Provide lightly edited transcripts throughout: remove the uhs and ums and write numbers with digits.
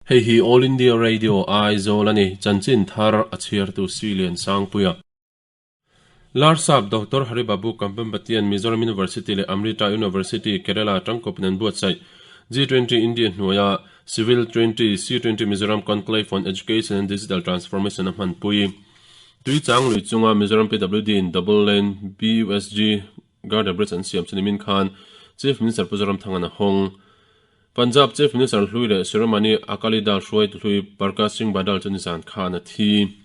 Hei hi All India Radio Aizawl a ni, chanchin thar a chhiartu Silian Sangpuia. Larsap Doctor Hari Babu Kambhampatian Mizoram University leh Amrita University, Kerala tangkawpin an buatsaih. G20 India hnuaia Civil 20 C20 Mizoram Conclave on Education and Digital Transformation a hmanpui. Tui chang lui chunga Mizoram PWD in Double Lane BUSG Girder Bridge an siam chu nimin khan Chief Minister Pu Zoramthanga'n a hawng. Punjab Chief Minister hlui leh Shiromani Akali Dal hruaitu hlui Parkash Singh Badal chu nizan khan a thi.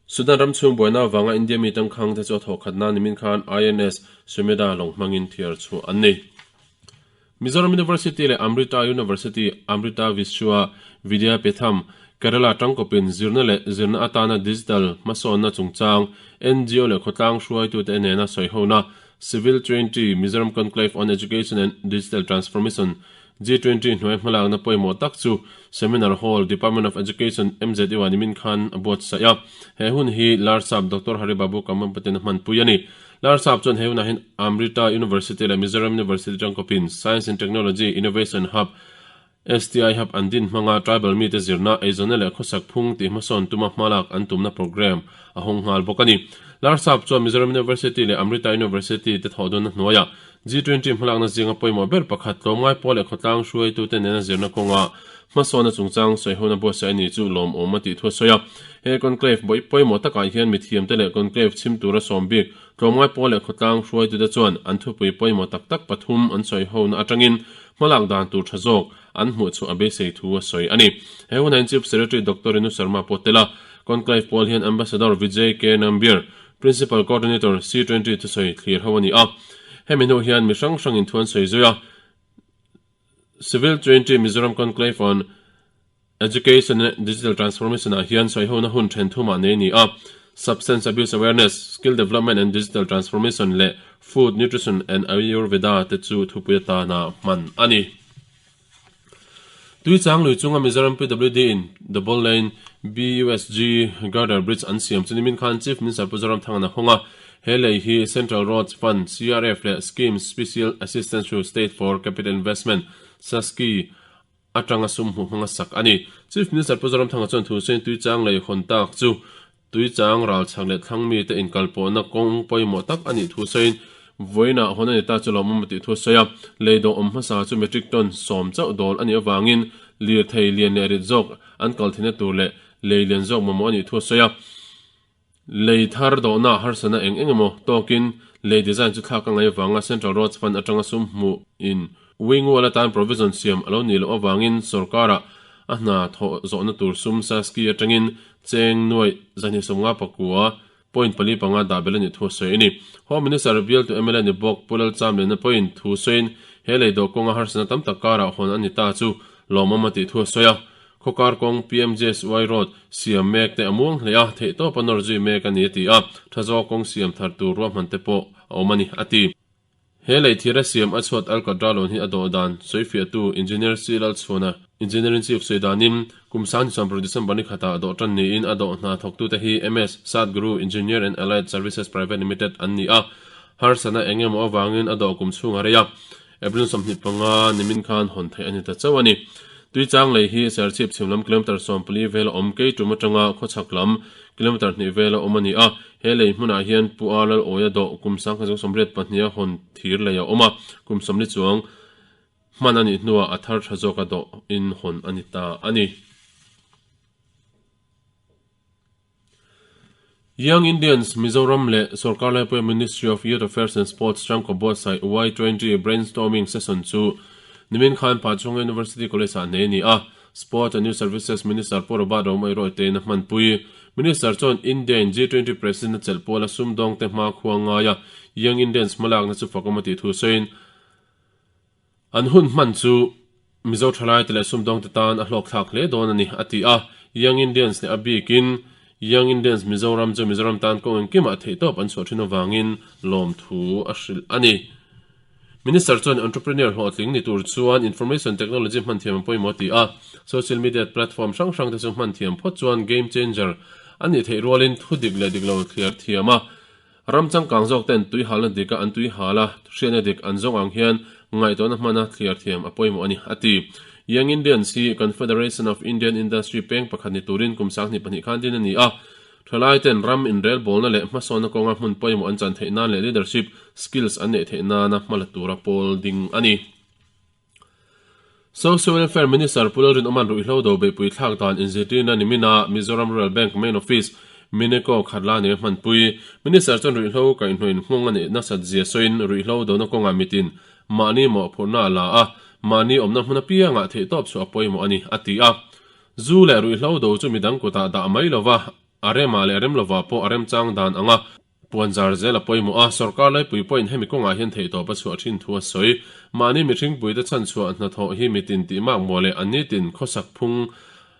Sudan ram chhung buaina avanga India mi tangkhang te chu a thawh khatna nimin khan INS Sumedha lawng hmangin thiar chhuah an ni. Mizoram University leh Amrita University, Amrita Vishwa Vidyapeetham, Kerala tangkawpin zirna leh zirna atana digital hmasawnna chungchang NGO leh khawtlang hruaitute nena sawihona Civil 20 Mizoram Conclave on Education and Digital Transformation, G20 hnuai hmalakna pawimawh tak chu Seminar Hall, Department of Education, MZU ah nimin khan a buatsaih a. He hun hi Larsap Doctor Hari Babu Kambhampati-in a hmanpui a ni. Larsap chuan he hunah hian Amrita University leh Mizoram University tangkawpin Science and Technology Innovation Hub, STI Hub, an din hmanga tribal mite zirna, eizawnna leh khawsak phung tih hmasawn tuma hmalak an tumna programme a hawng nghal bawk a ni. Larsap chuan Mizoram University leh Amrita University te thawhdawnna hnuaiah G20 hmalakna zinga pawimawh ber pakhat tlawmngai pawl leh khawtlang hruaitute nena zirna kawnga hmasawnna chungchang sawihona buatsaih a ni chu lawmawm a tih thu a sawi a. He conclave bawih pawimawh takah hian mithiamte leh conclave chhim tura sawm bik tlawmngai pawl leh khawtlang hruaitute chuan an thupui pawimawh tak tak pathum an sawihona atangin hmalak dan tur tha zawk an hmuh chhuah a beisei thu a sawi a ni. He hunah hian Chief Secretary Doctor Renu Sharma pawh tel a, conclave pawl hian Ambassador Vijay K Nambiar, Principal Coordinator, C20 thusawi thlir ho a ni a. Hemi hnu hian mi hrang hrangin thu an sawi zui a. Civil 20 Mizoram Conclave on Education and Digital Transformation ah hian sawihona hun then thumah nei a ni a. Substance Abuse Awareness, Skill Development and Digital Transformation leh Food, Nutrition and Ayurveda te chu thupui atana hman a ni. Tuichang lui chunga Mizoram PWD in Double Lane BUSG Girder Bridge an siam chu nimin khan Chief Minister Pu Zoramthanga'n a hawng a. He lei hi Central Roads Fund, CRF, leh Scheme Special Assistance to State for Capital Investment, SASCI, atanga sum hmuh hmanga sak a ni. Chief Minister Pu Zoramthanga chuan thu sawiin Tuichang lei hawn tak chu Tuichang ralchhak leh thlang mite inkalpawhna kawng pawimawh tak a nih thu sawiin, vawiinah hawn a ni ta chu lawmawm a tih thu a sawi a. Lei dawh awm hmasa chu metric ton 10 chauh dawl a nih avangin lirthei lian leh rit zawk an kal theihna tur leh lei lian zawk mamawh a nih thu a sawi a. Lei thar dawhna harsatna eng eng emaw tawkin lei design chu thlak a ngaih avanga Central Roads Fund atanga sum hmuh in Wingual atan provision siam a lo nih loh avangin sorkarah a hna thawh zawhna tur sum Saski atangin cheng nuaih 259 point 4 5 dah belh a nih thu a sawi a ni. Home Minister bialtu mla ni bawk Pu Lalchamliana pawhin thu sawiin he lei dawh kawnga harsatna tam tak karah hawn a ni ta chu lawmawm a tih thu a sawi a. Khawkar kawng PMJSY Road siam mek te a muang hle a, theihtawp a nawr zui mek a ni a ti a, tha zawk kawng siam thar tur ruahman te pawh a awm a ni a ti. He lei thir a siam a chhuat Alcatraz lawn hi a dawh dan sawifiahtu Engineer C Lalchhuana, Engineering Chief sawi danin kum 2006 December ni khatah dawh tan niin a dawh hna thawktute hi MS Sadguru Engineer and Allied Services Private Limited an ni a, harsatna eng emaw avangin a dawh kum chhung a rei a, April 25 nimin khan hawn theih a ni ta chauh a ni. Tuichang lei hi Serchhip chhim lam kilometre 14 vel a awm Keitum atanga khawchhak lam kilometre hnih vel a awm a ni a, He lei hmunah hian Pu A Lal Awia dawh kum 1982 a hawn thir lei a awm a, kum 40 chuang hman a nih hnuah a thar tha zawka dawh in hawn a ni ta a ni. Young Indians Mizoram leh Sorkar Laipuia Ministry of Youth Affairs and Sports tangkaw buatsaih Y20 Brainstorming Session chu nimin khan Pachhunga University College-ah nei a ni a. Sport and Youth Services Minister Pu Robert Romawia Royte-in a hmanpui. Minister chuan India-in G20 President a chelh puala sumdawngte hma khua ngaia Young Indians hmalakna chu fakawm a tih thu sawiin, an hun hman chu Mizo thalaite leh sumdawngte tan a hlawkthlak hle dawn a ni, a ti a. Young Indians leh a bikin Young Indians Mizoram chu Mizoram tan kawng engkimah theihtawp an chhuah thin avangin lawmthu a hrilh a ni. Minister chuan entrepreneur hlawhtling ni tur chuan information technology hman thiam a pawimawh ti a, social media platform hrang hrang te chu hman thiam phawt chuan game changer a nih theih rualin thu dik leh dik lo thliar thiam a, ram changkang zawk ten tui halna dik a an tui hal a, hriatna dik an zawng ang hian ngaihtuahna hmana thliar thiam a pawimawh a ni, a ti. Young Indians hi Confederation of Indian Industry peng pakhat ni turin kum 2002 khan din a ni a. Thalai ten ram inrelbawlna leh hmasawnna kawnga hmun pawimawh an chan theih nan leh leadership skills an neih theih nana hma la tura pawl ding a ni. Social Welfare Minister Pu Lalrinawma'n ruihhlo do beihpui thlak dan inzirtirna nimina Mizoram Rural Bank Main Office, Mineko Khatla nei a hmanpui. Minister chuan ruihhlo kaihhnawih nghawng a neih nasat zia sawiin ruihhlo dona kawngah mitin mahni mawhphurhna a la a, mahni awmna hmun apiangah theihtawp chhuah a pawimawh a ni, a ti a. Zu leh ruihhlo do chu midang kutah dah mai lova, a remah leh rem lovah pawh a remchang dan anga puan zar zel a pawimawh a, sorkar laipui pawhin hemi kawngah hian theihtawp a chhuah thin thu a sawi. Mahni mihringpuite chhanchhuah hnathawh hi mitin tih mak muah leh an nitin khawsak phung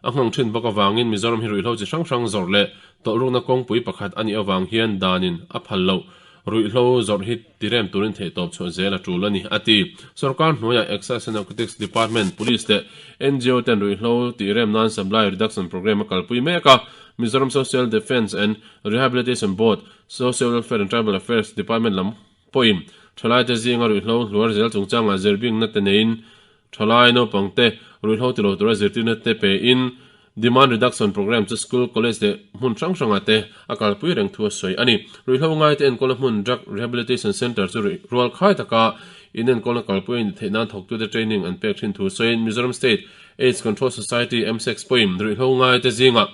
a nghawng thin bawk avangin Mizoram hi ruihhlo chi hrang hrang zawrh leh tawlhrukna kawngpui pakhat a nih avang hian danin a phal loh Ruihhlo zawrh hi tirem turin theihtawp chhuah zel a tul a ni, a ti. Sorkar hnuaiah Excise and Narcotics Department, Police leh ngo ten ruihhlo tirem nan Supply Reduction Programme a kalpui mek a. Mizoram Social Defence and Rehabilitation Board, Social Welfare and Tribal Affairs Department lam pawhin thalaite zinga ruihhlo hluar zel chungchangah zirbingna te neiin Thalai naupangte ruihhlo ti lo tura zirtirna te pein Demand Reduction Programme chu school, college leh hmun hrang hrangah te a kalpui reng thu a sawi a ni. Ruihhlo ngaite enkawlna hmun Drug Rehabilitation Centre chu ruih rual khai taka inenkawlna kalpui a ni theih nan thawktute training an pek thin thu sawiin Mizoram State Aids Control Society, MSACS, pawhin ruihhlo ngaite zingah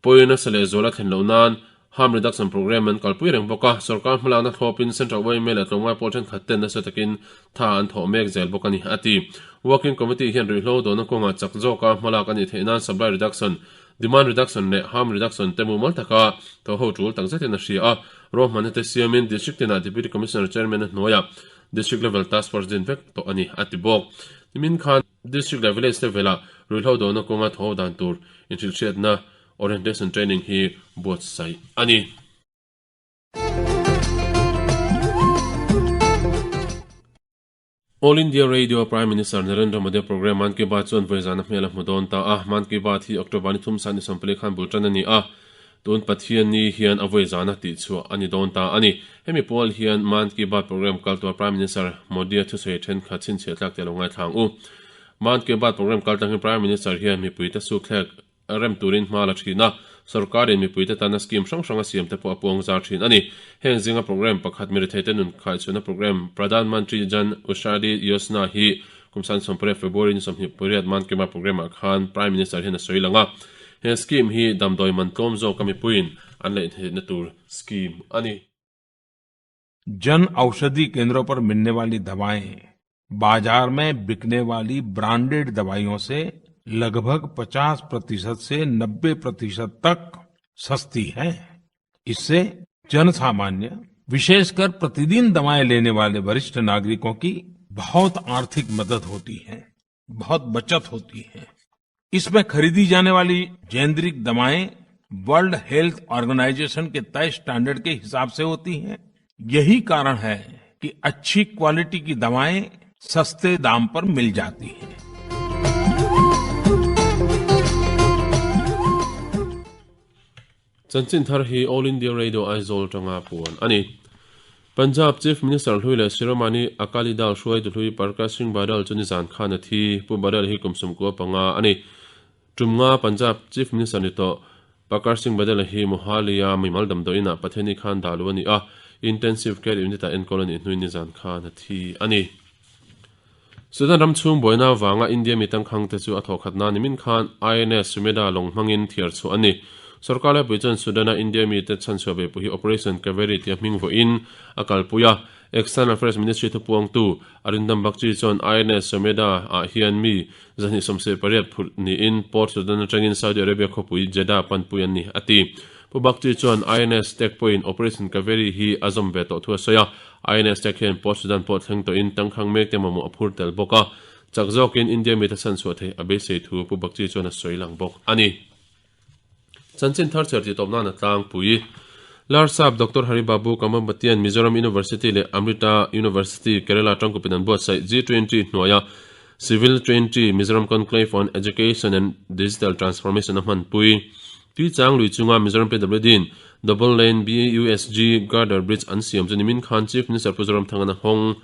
Pawi nasa leh zual a thlen loh nan Harm Reduction Programme an kalpui reng bawk a, sorkar hmalakna thlawpin Central yma leh tlawmngai pawl thenkhat ten nasa takin tha an thawh mek zel bawk a ni, a ti. Working Committee hian ruihhlo dawhna kawngah chak zawka hmalak a nih theih nan Supply Reduction, Demand Reduction leh Harm Reduction te mumal taka thawhho tul tak zetin a hria a, ruahmanna te siamin District tinah Deputy Commissioner Chairman-a hnuaiah District Level Task Force din vek tawh a ni, a ti bawk. Nimin khan. District leh Village level-ah ruihhlo dawhna kawnga thaw dan tur inhrilhhriatna, orientation training, hi buatsaih a ni. All India Radio Prime Minister Narendra Modi programme Mann Ki Baat chuan vawi zana hmel a hmu dawn ta a. Mann Ki Baat hi October ni thum san ni sawmpali khan bul tan a ni a, tun Pathianni hian a vawi zana tihchhuah a ni dawn ta a ni. Hemi pual hian Mann Ki Baat programme kal tura Prime Minister Modi-a thusawi thenkhat chhinchhiah tlak te lo ngaithla ang u. Mann Ki Baat programme kal tangin Prime Minister hian mipuite sukthlek rem turin hma la thin a, sorkarin mipuite tana scheme hrang hrang a siam te pawh a puang zar thin a ni. Heng zinga programme pakhat miretheite nun khaichhuahna programme Pradhan Mantri Jan Aushadhi Yojana hi kum 18 February ni 28 Mann Ki Baat programme ah khan Prime Minister hian a sawi lang a. He scheme hi damdawi man tlawm zawka mipuiin an leih theihna tur scheme a ni. Jan Aushadhi केंद्रों पर मिलने वाली दवाएं बाजार में बिकने वाली branded दवाइयों से लगभग 50 प्रतिशत से 90 प्रतिशत तक सस्ती हैं। इससे जनसामान्य विशेषकर प्रतिदिन दवाएं लेने वाले वरिष्ठ नागरिकों की बहुत आर्थिक मदद होती है, बहुत बचत होती है। इसमें खरीदी जाने वाली जेनेरिक दवाएं world health organisation के तय स्टैंडर्ड के हिसाब से होती हैं। यही कारण है कि अच्छी क्वालिटी की दवाएं सस्ते दाम पर मिल जाती हैं। Chanchin thar hi All India Radio Aizawl tanga puan a ni. Punjab Chief Minister hlui leh Shiromani Akali Dal hruaitu hlui Parkash Singh Badal chu nizan khan a thi. Pu Badal hi kum 95 a ni. Tum nga Punjab Chief Minister ni tawh Parkash Singh Badal hi Mohali-a mimal damdawiinah Patheni khan dah luh a ni a, Intensive Care Unit-ah enkawl a nih hnuin nizan khan a thi a ni. Sudan ram chhung buaina avanga India mi tangkhangte chu a thawhkhat na nimin khan INS Sumedha lawng hmangin thiar chhuah a ni. Sorkar laipui chuan Sudan-a India mite chhanchhuah ve pawh hi Operation Kaveri tia hming vawiin a kalpui a. External Affairs Ministry thupuangtu Arindam Bagchi chuan INS Sumedha ah hian mi 278 phurh niin Port Sudan atangin Saudi Arabia khawpui Jeddah panpui an ni, a ti. Pu Bagchi chuan INS Tech pawhin Operation Kaveri hi a zawm ve tawh thu a sawi a. INS Tech hian Port Sudan pawh thleng tawhin tangkhang mek te mamawh a phur tel bawk a, chak zawkin India mite chhan chhuah theih a beisei thu Pu Bagchi chuan a sawi lang bawk a ni. Chanchin thar chher tih tawp nan a tlangpui. Larsap Doctor Hari Babu Kambhampatian Mizoram University leh Amrita University Kerala tangkupin an buatsaih G20 hnuaia Civil 20 Mizoram Conclave on Education and Digital Transformation a hmanpui. Tuichang lui chunga Mizoram PWD-in Double Lane BUSG Girder Bridge an siam chu nimin khan Chief Minister Pu Zoramthangana hawng.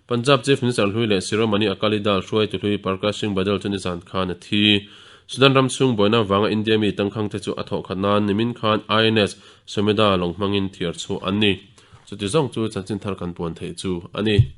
Punjab Chief Minister hlui leh Shiromani Akali Dal hruaitu hlui Parkash Singh Badal chu nizan khan a thi. Sudan ram chhung buaina avanga India mi tangkhang te chu a thawh khat nan nimin khan INS Someda lawng hmangin thiar chhuah an ni. Chuti zawng chu chanchin thar kan puan theih chu a ni.